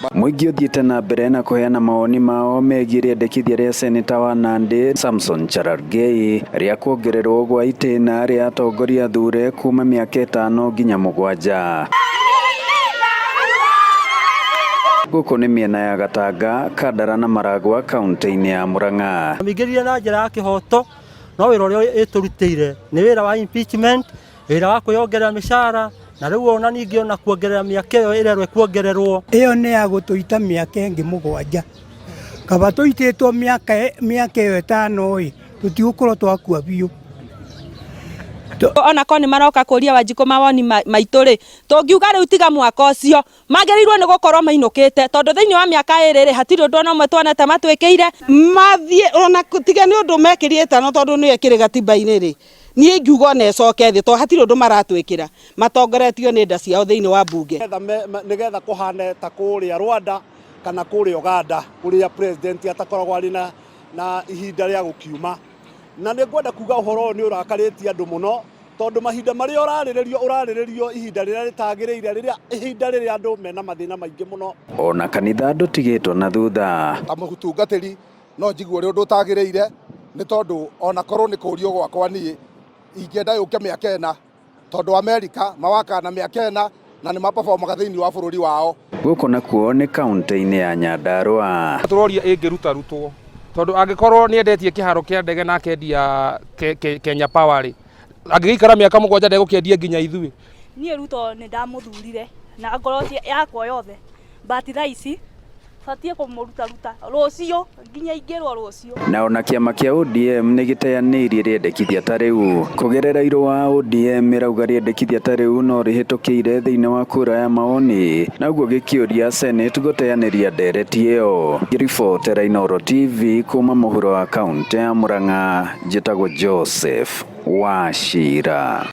Mũingĩ ũthiĩte na mbere na kũheana mawoni mao megiĩ rĩendekithia rĩa seneta wa Nandi Samson Cherargei rĩa kuongererwo gwa itĩna rĩa atongoria athure kuma mĩaka 5 nginya 7. Gũkũ nĩ mĩena ya Gatanga, Kandara na Maragua kaunti-inĩ ya Murang'a. Mĩingĩrire na njĩra ya kĩhoto, no wĩra ũrĩa ĩtũrutĩire nĩ wĩra wa impeachment, wĩra wa kwĩyongerera mĩcara, na rĩu ona ningĩ ona kuongerera mĩaka ĩyo ĩrerwo ĩkuongererwo. Ĩyo nĩ ya gũtũita mĩaka ĩngĩ 7. Kaba tũitĩtwo mĩaka ĩyo 5 ĩ, tũtigũkorwo twakua biũ. Ona korwo nĩ maroka kũria Wanjikũ mawoni maitũ rĩ, tũngiuga rĩu tiga mwaka ũcio, magĩrĩirwo nĩ gũkorwo mainũkĩte, tondũ thĩinĩ wa mĩaka 2 rĩ, hatirĩ ũndũ ona ũmwe tuonete matwĩkĩire. Mathiĩ ona tiga nĩ ũndũ mekĩrie 5 tondũ nĩyo ĩkĩrĩ gatiba-inĩ rĩ, niĩ ingiuga ona ĩcoke thĩ tondũ hatirĩ ũndũ maratwĩkĩra, matongoretio nĩ nda ciao thĩinĩ wa mbunge. Nĩgetha kũhane ta kũrĩa Rwanda kana kũrĩa Uganda kũrĩa president atakoragwo arĩ na ihinda rĩa gũkiuma. Na nĩ ngwenda kuga ũhoro ũyũ nĩ ũrakarĩtie andũ mũno, tondũ mahinda marĩa ũrarĩrĩrio ihinda rĩrĩa rĩtagĩrĩire, rĩrĩa ihinda rĩrĩa andũ mena mathĩna maingĩ mũno. Ona kanitha ndũtigĩtwo na thutha. Ta mũtungatĩri no njigue ũrĩa ũndũ ũtagĩrĩire, nĩ tondũ ona korwo nĩ kũrio gwakwa niĩ ingĩenda yũke mĩaka 4, tondũ Amerika mawakaga na mĩaka 4 na nĩ maperformaga thĩinĩ wa bũrũri wao. Gũkũ nakuo nĩ kaunti-inĩ ya Nyandarua. Tũroria ĩngĩrutarutwo, tondũ angĩkorwo nĩ endetie kĩharo kĩa ndege na akendia Kenya Power rĩ, angĩgĩikara mĩaka 7 ndegũkĩendia nginya ithuĩ. Niĩ Ruto nĩ ndamũthurire na ngoro yakwa yothe, but thaa ici batiĩ kũmũrutaruta rũciũ nginya ingĩrwo rũciũ. Na ona kĩama kĩa ODM nĩ gĩteanĩirie rĩendekithia ta rĩu. Kũgerera irũa ODM ĩrauga rĩendekithia ta rĩu no rĩhĩtũkĩire thĩinĩ wa kura ya maoni, na ũguo gĩkĩũria Senate gũteanĩria ndereti ĩyo. Ngĩribotera Inooro TV kuma mũhuro wa kaunti ya Murang'a, njĩtagwo Joseph Wachira.